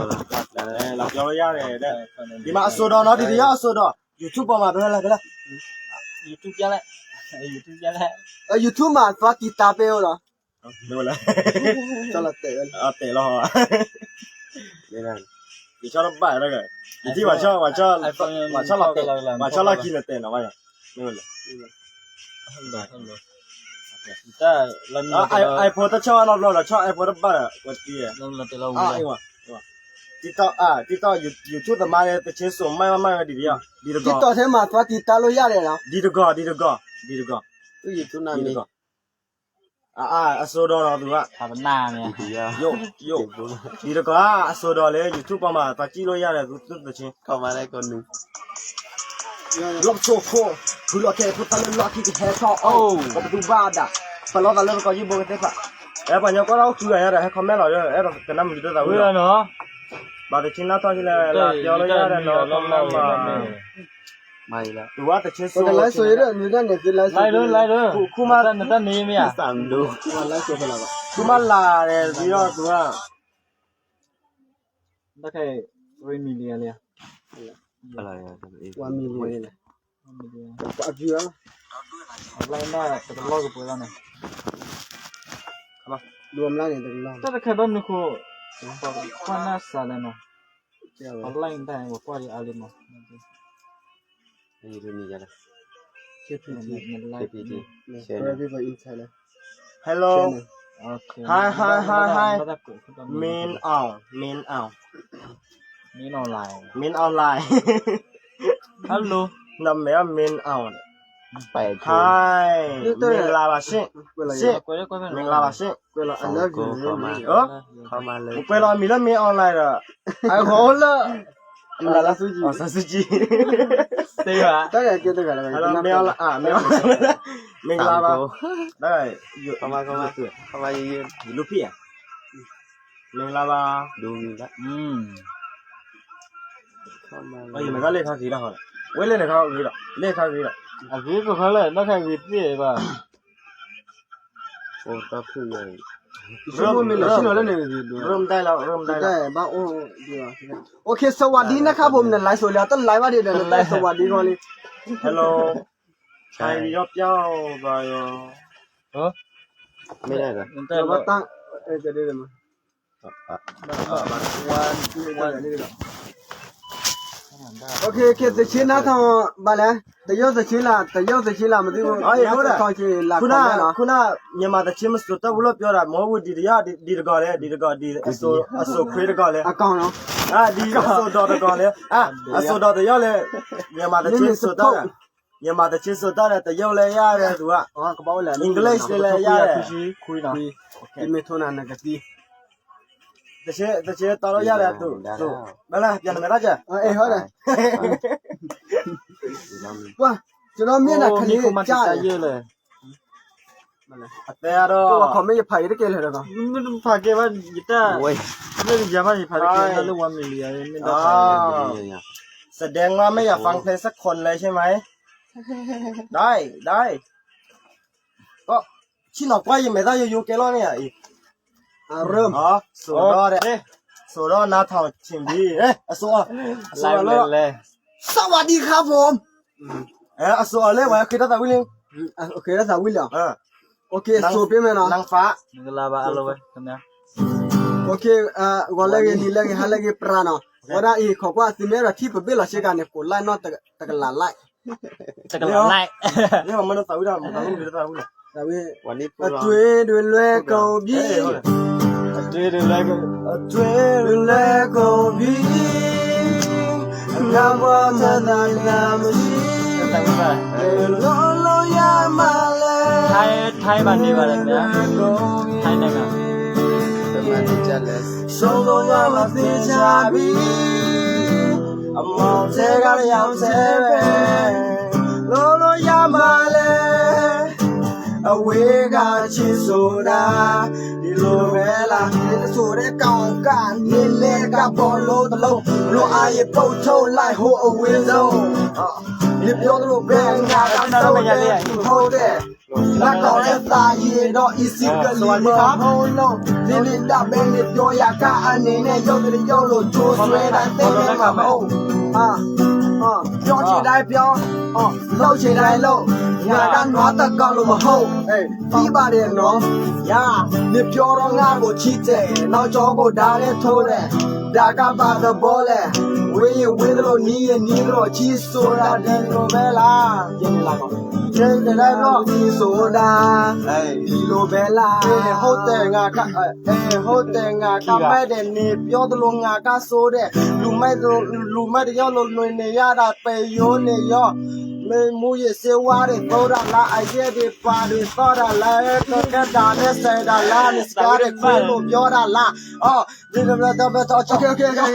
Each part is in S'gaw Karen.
လီၤပျီလၢယၤန့ၣ်, ဒ်မးအစိဒီးနီၤ ဒ်တယီအစိဒီး YouTube ပေါ်မှာ ပြောလိုက် ပြောလိုက် YouTube ပြလိုက် YouTube ပြလိုက် YouTube မှာ သွား တည်တာပေးဦးနော် တဲလီၤ ယဆီတဘၣ်လီၤ, ယထံၣ်ပှၤဆီ ပှၤဆီလီၤတဲာ် ပှၤဆီလီၤကံၤနတဲာ်နီၤဘၣ်ယၤ, iPhone တဆီလီၤဘျီဒီး ဆီ iPhone တဘၣ်ဒီး ဝဲတံၤ TikTok อ่ะ TikTok YouTube သမားလည်း သီချင်းဆို မ့ၢ်မ့ၢ်ဒ်တယီ ဒ်တဂီၤ TikTok ထဲမှာ သွားတည်တာလို့ရတယ်နော် ဒ်တဂီၤ ဒ်တဂီၤ ဒ်တဂီၤ YouTube နာမည် အၢ အစိဒီးနီၤသူက ယိၣ် ယိၣ် ဒ်တဂီၤ အစိဒီးလၢ YouTube ပေါ်မှာ သွားကြည့်လို့ရတယ် သူ သူ့သီချင်း ခီမၤလဲၣ်ကီနူ လီၢ်ပစိာ်ခိၣ် ဖုလီၤခဲအခိၣ်သၣ်လၢလီၢ်ခံကဟဲထီၣ်အိၣ် ပကတူၢ်ဘၣ်ဒၣ် ပလီၢ်သးလၢပကီၢ်ယုၢ်ဘိကသ့ၣ်ဖး အဲ ပှၤညီကွၢ်လၢအိၣ်ဃုဂၤညါဒီး ဟဲ comment လီၤ အဲၣ်ဒိးကနၣ်မုာ်တၢ်သးဝံၣ်လီၤ ဘၣ်သီချင်းနါထီၣ်ကလဲၣ် လၢပျီလၢယၤဒီးနီၤ comment မၤ မၤအံၤလီၤ သူဝဲသီချင်းဆို ကလဲၤဆိုရ့ နတၢ်န့ၣ် သူလဲၤဆို လိုက်လို့ လိုက်လို့ ခုမ နတၢ်န့ၣ်မ့ၢ် စံဒိ ခုမလဲၤဆိုဖဲလီၤဘၣ် ခုမလာတယ်ပြီးတော့သူက တၢ်ခဲအံၤ three million လံ one million လံ အ view လၢ အ like န့ၣ် တကလီၢ်ကပှဲၤလီၤန့ၣ် ဒိမလါန့ၣ် တကလီၢ် တၢ်တခါဘၣ်မနုၤဃိ ကွၢ်နၢ်စးလဲၣ်နီၤ အ like တၢ် ပကွၢ်ဒံးအါလံမး KPT, KPT, share people in Thailand. Hello. Hi, hi, hi, hi. Min Aung, Min Aung. Min Online. Min Online. Hello. နမ့ၢ် Min Aung. Hi. မင်္ဂလာပါရှင်. ရှင်. မင်္ဂလာပါရှင်. ကွဲးလီၤ I love you ကွဲးလီၤအမံၤလၢ Min Online ဒီး အဃိလၢ အောင်ဆန်းစုကြည် အောင်ဆန်းစုကြည် တဂၤ တဂၤ မင်္ဂလာပါ မင်္ဂလာပါ မင်္ဂလာပါ ယမဲာ်သၣ်လဲၣ်ခါဂ့ၤလီၤ ဝဲလဲၣ်န့ၣ်ခါဂ့ၤလီၤ လဲၣ်ခါဂ့ၤလီၤ အဂ့ၤကခါလဲၣ် ဘၣ်ခါဂ့ၤသ့ၣ်ဘၣ် အိၣ်တၢ်ဖုၣ်ယဲၢ် ရၢၢ်မတၢ်လီၤ ရၢၢ်မတၢ်လီၤ ဘၣ်အိၣ် OK สวัสดีนะครับผม န live ဆိုလံ တ live ဘၣ်ဒံးဒီး န တ สวัสดี ခီလံ Hello ထိုင်ပြီးတော့ပြောပါရော မ့ၢ်လဲၣ်ဒီး ဘၣ်တၢ် OK သီချင်းနားထောင် ဘၣ်လဲၣ် တရုတ်သီချင်းလား တရုတ်သီချင်းလား မသိဘူး ခုနက မြန်မာသီချင်းမဆိုတၢ်ဘိလီၢ်ပြောတာ မဟုတ်ဘူး ဒီတဂီၤလဲၣ် ဒီတဂီၤ ဒီ အစိခွ့တဂီၤလဲၣ် အစိဒီးတဂီၤလဲၣ် အစိဒီးတယီၢ်လဲၣ် မြန်မာသီချင်းဆိုတၢ် မြန်မာသီချင်းဆိုတၢ်ဒီး တရုတ်လည်းရတယ်သူက English လည်းရတယ် တမ့ၢ်ထိုးနၤနကသံ တချင်း တချင်း တရုတ်ရတယ်သူ ဘယ်လဲ ပြန်မယ်တော့ကြ အဲ ဟုတ်တယ် ကွၢ် ကျွန်တော်မျက်နှာကလေးကြားတယ် အတဲအါဒီး ဖာကဲဘၣ် ယတၢ် မ့ၢ်ယမ့ၢ်ယဖာကဲ လၢ one million မ့ၢ်ဒီး แสดงว่าไม่อยากฟังเพลงสักคนเลยใช่ไหม ได้ ได้ ก็ ชิหนอก้อยยังไม่ได้โยโย่แกลอนเนี่ยอีก อ่ะ เริ่ม อ๋อ ဆိုတော့နားထောင်ချင်ပြီ အဲ အစိ အစိ လဲ စဝၤဒီခါဖိမ် အဲ အစိ လဲ ဝဲ ခေတ္တသဝိလင်း ခေတ္တသဝိလင်း OK အစိ ပေးမယ်နော် နင်ဖာ မင်္ဂလာပါအားလုံးပဲခင်ဗျာ OK ဂီၤလၢဂ့ၤ နံၤလၢဂ့ၤ ဟါလၢဂ့ၤ ပြာနော် ဝဲဒၣ်အံၤ ခိးကွၢ် သုမ့ၢ်အဲၣ်ဒိးထံၣ်ပဘ့ၣ်လီၤဆ့ကၤန့ၣ် ကိး like နီၢ်တကလး like တကလး like မ့ၢ်မနုၤသဝိဒၣ် မနုၤသဝိဒၣ် အတွေ့တွေလွဲကုန်ပြီ အတွေ့တွေလွဲကုန် အတွေ့တွေလွဲကုန်ပြီ ငါဘဝထက်သာငါမရှိ ဘယ်လိုလုပ်ရမှလဲ ထိုင်း ထိုင်းမှာနေပါတယ်ဗျာ ထိုင်းနိုင်ငံ ဆုံးသွားရမှာသေချာပြီ အမောင်ထဲကတယောက်ထဲပဲ လို့လို့ရမှာလဲ အဝေးကချစ်ဆိုတာ ဒီလိုပဲလား ဆိုတဲ့ကောင်က နေလဲကဘောလုံးတစ်လုံး လိုအပ်ရင်ပုတ်ထုတ်လိုက် ဟိုအဝေးဆုံး နေပြောသလိုပဲ ငါက တော့မရလေ ဟုတ်တယ် ငါကိးလၢသးယံၤဒီး easy ကလံၤမၢ် hold on ဒ်န့ၣ်ဒၣ်ဘဲန့ၣ် ပြောရာက အနေနဲ့ ရုပ်တရုပ်လို့ ချိုးဆွဲတာ သိနေမှာမဟုတ် ပြောချင်တိုင်းပြော လုပ်ချင်တိုင်းလုပ် ငါကနွားတကောင်လို့မဟုတ် ပြီးပါတယ်နော် နပြောတော့ငါကိုချစ်တယ် နောက်ကျောကိုဓာတ်နဲ့ထိုးတယ် ဒါကဘာသဘောလဲ ဝေးရင်ဝေးသလိုနီးရင်နီးသလိုချစ်ဆိုတာဒီလိုပဲလား ချစ်ဆိုတာဒီလိုချစ်ဆိုတာဒီလိုပဲလား ဟုတ်တယ်ငါက အဲ ဟုတ်တယ်ငါက မက်တယ် နပြောသလိုငါက ဆိုတယ် လူမိုက်သလို လူမိုက်တယောက်လို နေနေရတာ ပယိုးနေရော မူးယစ်ဆေးဝါးတွေ သုံးတာလား အရက်တွေ ပါတွေ သောက်တာလား ကကက်တာနဲ့ စဲတာလား နစကားတွေ ခွေးလို ပြောတာလား အော် ဒီလိုမျိုးတော့ ပဲတော့ okay okay okay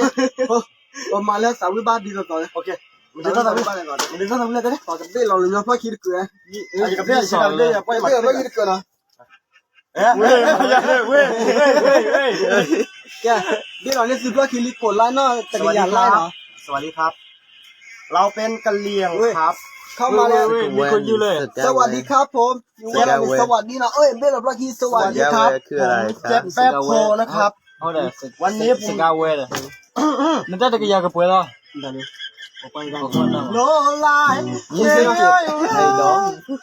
ပမၤလၢသးဝံၣ်ဘၣ်ဒ်သိးသိး okay မၤလၢသးဝံၣ်ဘၣ်လဲၣ် မၤလၢသးဝံၣ်လဲၣ် တဘ့ၣ်လီၤလၢညီဖျီၣ်ခံတကုာ် ကဘ့ၣ်လီၤလၢညီဖျီၣ်ခံတကုာ်နီၤ ကဲ ဘ့ၣ်လီၤလၢသုဖျီၣ်ခံလံ ကိး like နီၤ တကယၤ like နီၤ สวัสดีครับ เราเป็นกะเหรี่ยงครับ เข้ามาแล้ว มีคนอยู่เลย สวัสดีครับผม อยู่ว่าเรามีสวัสดีนะ เอ้ย เบลล์บล็อกที่สวัสดีครับ ผมเจ็บแป๊บโพนะครับ วันนี้ผม နတၢ်တကယၤကပှဲၤလီၤ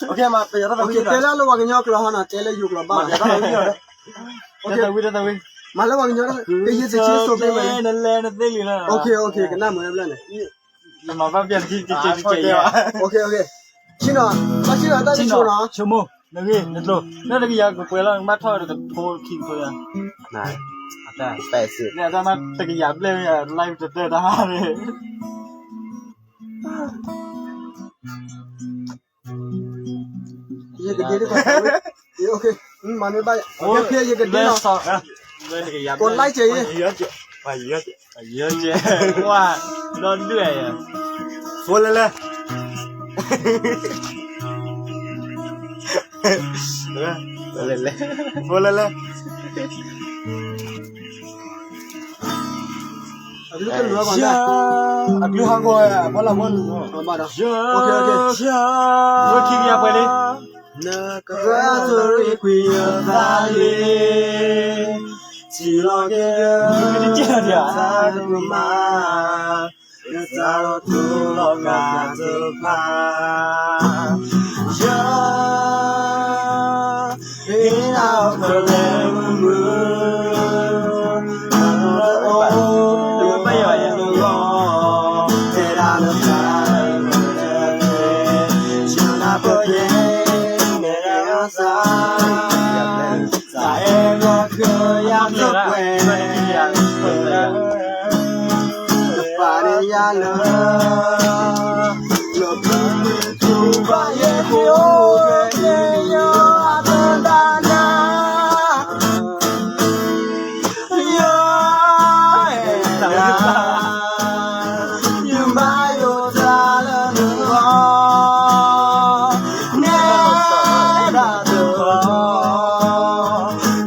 โอเค มา ไป โอเค တဲလၢလၢဝါကညီကျိာ်ဟီနီၤ တဲလၢယိၤကျိာ်ဘၣ် โอเค မၤလၢဝါကညီ ကယဲၢ်တဆံစိးပ့ၤမး โอเค โอเค ကနၣ်မုာ်လၢဘျၢၣ်န့ၣ် မၤဘၣ်ပျၢ်တက့ၢ် โอเค โอเค ဆ့ၣ်နီၤ ဘၣ်ဆ့ၣ်နီၤ တၢ်တဆိနီၤ ဆိကမိၣ် နဂ့ၢ် နကျိာ် နတၢ်တကယၤကပှဲၤလီၤ နဘၣ်ထီၣ်တဖိခံကဖိယၤ နတၢ်မ့ၢ်တကယၤဘျဲၣ်ဝဲယၤ live တတၢၢ်တဟါန့ၣ် ယကဒ့တကီၢ် โอเค မၤမ့ၢ်ဘၣ် โอเค ယကဒ့လီၤ ကိး like ကဲ ယဲ ယဲ ဝါ ဒီဒုၣ်ယဲ ဖိလဲလဲ ဖိလဲလဲ ဖိလဲလဲ အကလုၢ်ဟးဂီၤ အဘီလီၤမီၢ် โอเค โอเค ဝဲခံကယၤပှဲၤလံ နကဘၣ်သိရံကွံာ်ယသးလံ ထံလီၤက့ၤယသးကမၤ ယသးဒီးတူၢ်လီၤကၤတဖၣ် ယ ဟ့ၣ်နၤခွဲးလဲၢ်မုာ်မုာ် အိၣ်လၢအီၤ တဲဒၣ်လၢသးလၢတၢ် ယနၢ်ပၢၢ်ယဲ နဲဒၣ်သး သးအဲၣ်လီၤကယၤတပှဲၤ တပာ်န့ၢ်ယၤလၢ လၢပူၤကွံာ်ထူဘၣ်ယဲၢ်ခိၣ် ကဲယၤအသဒါနၤ ယဲ ယမၤယိၤတၢ်လၢနဂီၢ် နဲဒၣ်တဂီၢ်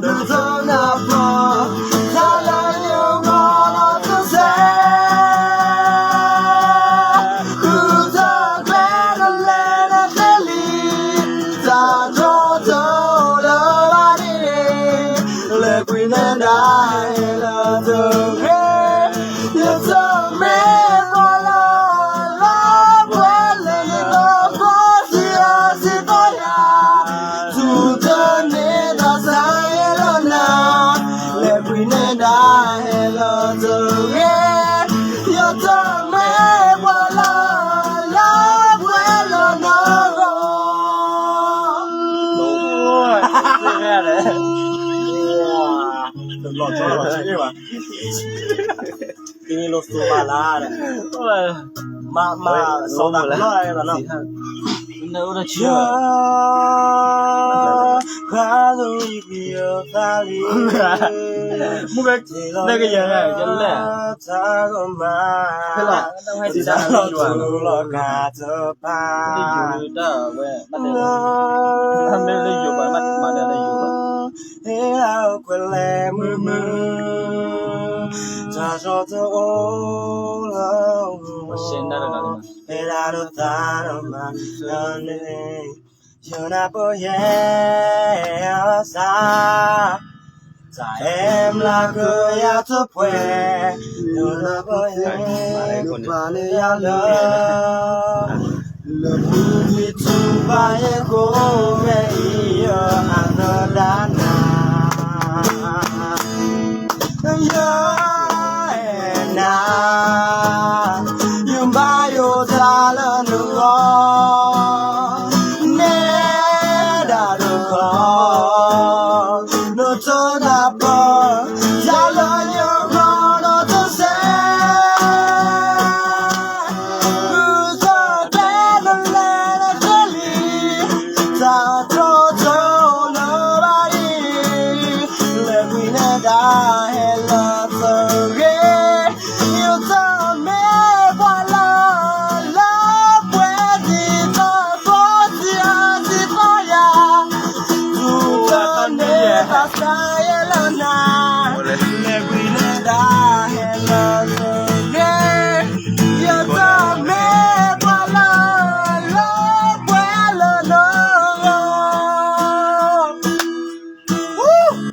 ဒိးသနၢ်ပၢၢ် တၢ်လၢယဂီၢ်လီၤတစဲး ဃုထၢကျဲတလဲၤနသ့လံ တၢ်ထီၣ်တအိၣ်လၢၤဘၣ်န့ၣ် လဲၤကွံာ်နဲဒၣ်ဟဲလၢတဂ့ၤ ယတမ့ၢ်ပှၤလၢ လၢပှဲၤလၢနနီၢ်ကီၢ်စံးအီၤစံးကီးယၤ ထူတန့ၢ်တၢ်ဆါဟဲလၢနၤ လဲၤကွံာ်နဲဒၣ်ဟဲလၢတဂ့ၤ ယတမ့ၢ်ပှၤလၢ လၢပှဲၤလၢနနီၢ်ကီၢ် တလီၤဆီလီၤဆီဘၣ် က့ၤလိာ်သူဘၣ်လၢ မၤ မၤ စီၤသးဘျီၣ်လၢနီၤ နအိၣ်ဒီးဆံး ခွါသူယကယသးလံ မုၢ်ကနဲကယၤန့ၣ် ယလဲၣ် တၢ်ကမၤ ဖဲလီၤ စံးတၢ်လီၤယိၤဘၣ် လီၤကၤတဖၣ် တၢ်ဝဲ ဘၣ်တဲ မ့ၢ်လၢယိၤဘၣ် ဘၣ်မၤတၢ်လၢယိၤဘၣ် ဟ့ၣ်လၢခွဲးလဲၢ်မုာ်မုာ် တၢ်စီတအိၣ်လၢ ဟဲဒၣ်ဒီးသးဒီးမၤလၢန့ၣ် ယနၢ်ပၢၢ်ယဲအသး, တၢ်အဲၣ်မျးကယၤတဖှဲ, ယနၢ်ပၢၢ်ယဲ, နပာ်န့ၢ်ယၤလၢ လၢမုၢ်နံၤထူၣ်ဘၣ်ယဲၢ်ကိးဂၤအံၤ ယအါနၢၤဒၣ်နၤ, ယအဲၣ်နၤ, ယဘၣ်ယိၣ်တၢ်လၢနဂီၢ်, နဲဒၣ်တခီ, နတနၢ်ပၢၢ် တၢ်လၢယဂီၢ်နတစဲး ဃုထၢၣ်တဲနလဲၤနတလံၤ, တၢ်တြီတအိၣ်လၢၤဘၣ်အံၤ, လဲၤကွံာ်နဲဒၣ်ဟဲလၢသဂ့ၤ, ယတမ့ၢ်ပှၤလၢ လၢပှဲၤဒ်သိးပှဲၤဒ်သိးယၤ, သူၣ်တန့ၢ်ဘၣ်သးယဲလၢနၤ, လဲၤကွံာ်နဲဒၣ်ဟဲလၢသဂ့ၤ, ယတမ့ၢ်ပှၤလၢ လၢပှဲၤလၢနဂီၢ်.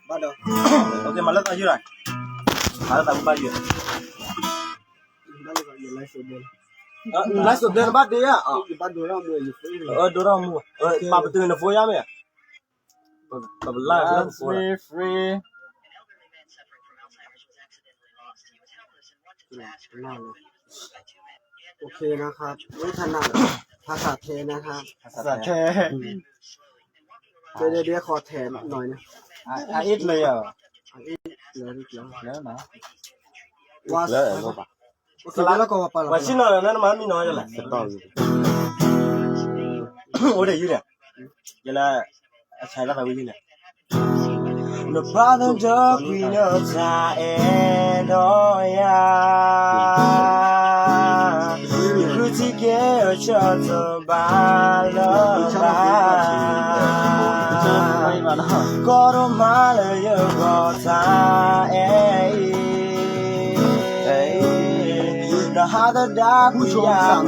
ဘၣ်ဒီး, မၤလၢသးယုၢ်, မၤလၢသးဘၣ်ယုၢ်, လၢစိးဘျဲနဘၣ်ဒ့ဧါ, ဒိၣ်ထီၣ်မူ, ပာ်ပတုာ်နဖိယါမ့ၢ်, ပလၢလၢဖိ, free, free. OK นะคะ ไม่ถนัดภาษาไทยนะคะ ภาษาไทย เดี๋ยวเดี๋ยวขอแถมหน่อยนะ อ่ะ อ่ะ อิดเลยเหรอ อ่ะ อิดเลย แล้วนะ ว่า แล้วเหรอ โอเค แล้วก็ว่าไป ဝဲဆ့ၣ်နီၤလၢနမၤမံနီၤယလဲၣ်, အိၣ်ဒီးယုၢ်ဒီး, ယလဲၤ အဆဲးလၢသးဝံၤန့ၣ်, နပှၤသဒၢကွံာ်နတၢ်အဲၣ်ဒီးယၤ, ယဃုထံၣ်က့ၤအဆၢတဘၣ်လၢၤဘၣ်, ကီဒိၣ်မးလၢယဂီၢ်တၢ်အဲၣ်အံၤ, နဟးသဒၣ်ကွံာ်ယၤ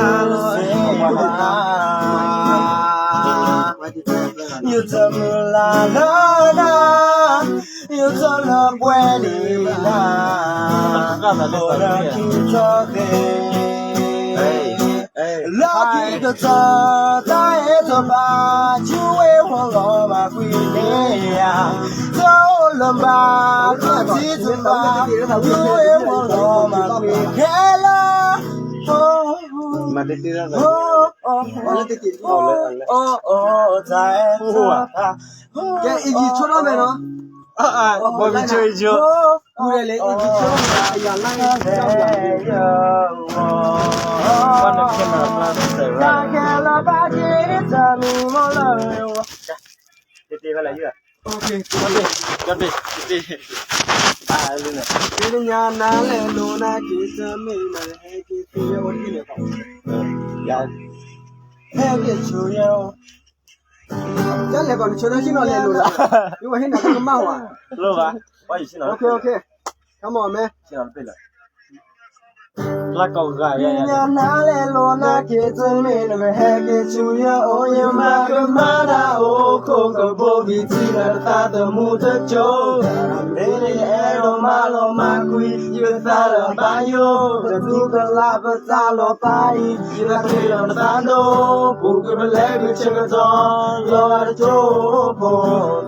လၢစ့ၢ်ကီး, ယတမုၢ်လၢ်လၢနၤ, ယတလၢပှဲၤဒံးနၤ, အိၣ်လၢခံထီၣ်သ့, လၢခံကတၢၢ်တၢ်အဲၣ်တဘၣ်, ယုၢ်ဝဲဝီၤလီၤမၤကွံာ်န့ၢ်ယၤ, တအိၣ်လၢၤဘၣ် တၢ်ထံၣ်တဘၣ်, ယုၢ်ဝဲဝီၤလီၤမၤကွံာ်ခဲလၢာ်, တၢ်အဲၣ်တဘၣ် ကဲ အံၤယဆိၣ်ထီၣ်မဲာ်နီၤ, အဘီဘံဆိၣ်အံၤဆိၣ်, ပူၤလဲၣ်လၢအံၤယဆိၣ်ထီၣ်မဲာ် အယၤလၢ် တ့တ့ဖဲလဲၣ်ယုၢ်, တ့တ့, တ့တ့, တ့တ့, တ့တ့ညါနၤလဲၣ်လိၤနၤက့ၤတမ့ၢ်နၤဟဲက့ၤသ့ဝဲဒ်လဲၣ်, ဟဲက့ၤဆိယဲ, တလဲၤကီးနဆိနီၤဟံၣ်နီၤလဲၤလိၤလၢ, ယဝဲဟံၣ်နၤကမၣ်ဝဲ, လိၣ်ဘၣ်, ဝဲယဆိနီၤ, OK OK, come on man. လၢကီၢ်ဂၤယၤယၤ, နၤလဲၤလိၤနၤက့ၤတမ့ၢ်နမ့ၢ်ဟဲက့ၤဆူယအိၣ် ယမၤကမၣ်နၤအိၣ်ခိၣ်ကဘိဘံထံလၢတသးသမူတကၠိ, မ့ၢ်လၢယအဲၣ်ဒိးမၤလီၤမၤကွံ ယကသးလၢဘၣ်ယိၣ် တသူကလးပသးလီၤပာ်အံၤ ယသးချ့လီၤနသးဒိၣ် ပူၤကပလဲကဆၢကတီၢ် လီၤဂာ်တကၠိဖိ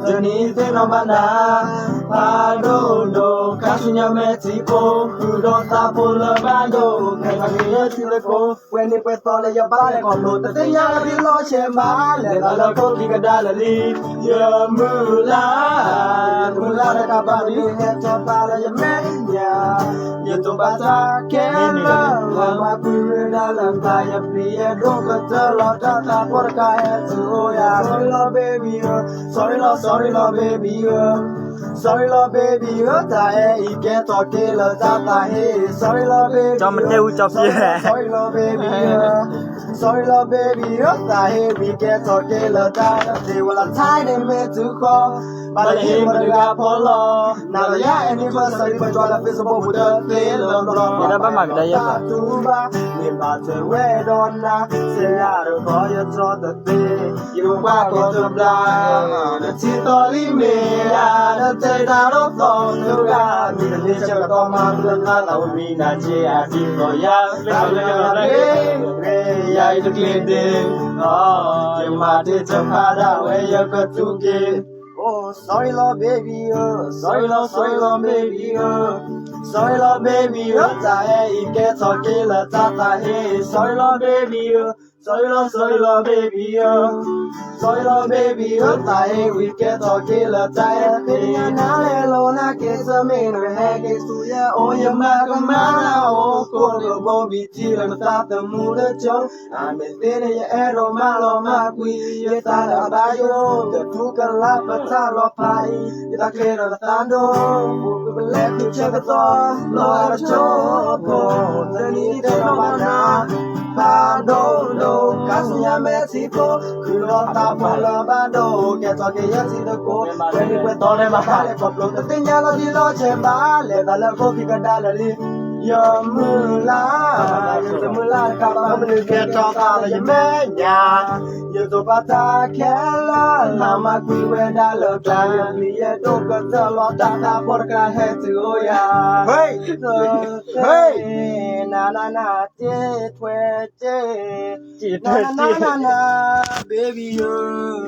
တနံၤသ့ၣ်နီၣ်ဘၣ်နၤ ဖးဒိၣ်ဒိၣ် ခါဆူညါမဲာ်ထံဖိ ဃုာ်ဒီးသးဖိလၢဘၣ်ဒိၣ် ခဲလၢာ်က့ၤလၢထံလၢကိး ပှဲၤန့ၢ်ပှဲၤသီလၢယဘၣ်လဲၤခီဖျိ တသ့ၣ်ညါလၢဘၣ်လီၤဆဲးမး လဲၤသးလၢခိၣ်ခံကဒါလၢာ်လံ ယမုၢ်လၢ် တမုၢ်လၢ်တကးဘၣ်ဒ် ဟဲထီၣ်သးလၢယမဲာ်ညါ ယတိာ်ဘၣ်တၢ်ခဲလၢာ် လီၤမၢ်ကွံာ်ဝဲဒၣ်လၢသး ယပျံၤယဒိၣ်ကတၢၢ်လီၤ တၢ်သးဖိတကးဟဲတုၤအိၣ်ယၤ Sorry လီၤ baby ဧၢ Sorry လီၤ sorry လီၤ baby ဧၢ Sorry လီၤ baby ဧၢ တၢ်အဲၣ်အံၤကဲထီၣ်က့ၤလၢတၢ်သးဟ့ Sorry လီၤ baby ဧၢ Sorry လီၤ baby ဧၢ Sorry လီၤ baby ဧၢ သးဟ့ဝံၤကဲထီၣ်က့ၤလၢတၢ်သ့ဝဲလၢ time န့ၣ်မ့ၢ်တုၤဃီ ဘၣ်လၢဟ့ၣ်မတဂၤဖီလီၤ, နၤလီၤယၤ anniversary ပၢ်ကွၢ်လၢ Facebook ပူၤတသ့လၢၤဘျီ, ယတၢ်ဘၣ်မၤကဒါယဲၢ်ဘၣ်, ဘၣ်တူၢ်ဘၣ်, မ့ၢ်ဘၣ်ထွဲဝဲဒီးနၤ, စဲယၤတခီယတြီတသ့, ယကကွၢ်ကီတဘျီ, နထံၣ်သီလံမ့ၢ်ယၤ, နတဲတၢ်ဒီးသီတဂၤ, မ့ၢ်တမ့ၢ်ဆၢကတီၢ်မၤ မုၢ်လၢ်သးလၢဝဲမံနၤက့ၤ အဒ်သိးယၤ, တၢ်လၢယၤဂ့ၤ, ယၤအံၤတကျ့ၤဒ့, ယမၤတ့ၢ်တဖၣ်ဒၣ်ဝဲယကထူၣ်က့ၤ Oh, sorry လီၤ baby ဧၢ, sorry လီၤ sorry လီၤ baby ဧၢ, sorry လီၤ baby ဧၢ, တၢ်ဟဲအံၤကဲထီၣ်က့ၤလၢတၢ်သးဟ့, sorry လီၤ baby ဧၢ, sorry လီၤ sorry လီၤ baby ဧၢ, sorry လီၤ baby ဧၢ, တၢ်ဟဲဝံၤကဲထီၣ်က့ၤလၢတၢ်ဟဲ, ဖဲညါနၤလဲၤလီၤနၤက့ၤ ဆၢမ့ၢ်နဟဲက့ၤဆူယအိၣ်ယမၤကမၣ်နၤအိၣ် ကိးလၢဘိဘံထံလၢနသးသမူလၢကၠိ အမ့ၢ်သ့န့ၣ် ယအဲၣ်ဒိးမၤလီၤမၢ်ကွံာ် ယသးလၢအဘၣ်ယိၣ် တထူကလါပတၢ်လီၤဖးအံၤ ယသးချ့ဒီးနသးဒိၣ် ပကလဲၤဃုဆၢကတီၢ် လီၤအကၠိဖိ တနံၤတဲလီၤဘၣ်နၤ ဘၣ်ဒိဒိ ကါဆူညါမဲာ်ထံဖိ ဃုာ်ဒီးတၢ်ဖိလၢဘၣ်ဒိ ကဲထီၣ်က့ၤယဲၢ်ထံတကိး ဝဲန့ၣ်ပှဲၤတီၤလဲၤမၤတၢ်လဲၤခီဖျိ တသ့ၣ်ညါလီၤတံၢ်လီၤဆဲးဘၣ် လဲၤသးလၢခိၣ်ခံကဒါလၢာ်လံ ယမုၢ်လၢ် ယတမုၢ်လၢ်တခါဘၣ် မနုၤကဲထီၣ်သးလၢယမဲာ်ညါ ယသိၣ်ပာ်တၢ်ခဲလၢာ် လၢမၤကွံာ်ဝဲဒၣ်လၢကျါ ယပျံၤယဲဒိၣ်ကတၢၢ်လီၤ တၢ်သးဖိတခါဟဲတုၤအိၣ်ယၤ ဟ့ နနန စ့ထွဲစ့ နနန baby ဧၢ